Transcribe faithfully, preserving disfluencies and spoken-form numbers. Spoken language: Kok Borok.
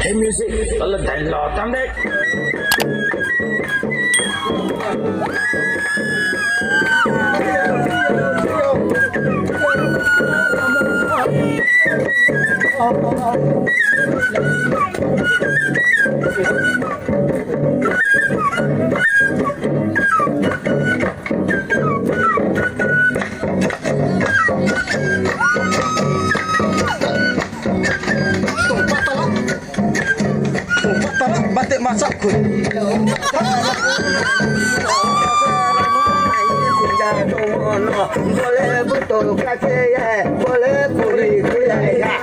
Hey music, tole dailo tamde. Bate masak khun. Bole buto kache ya, bole puri khulai ya.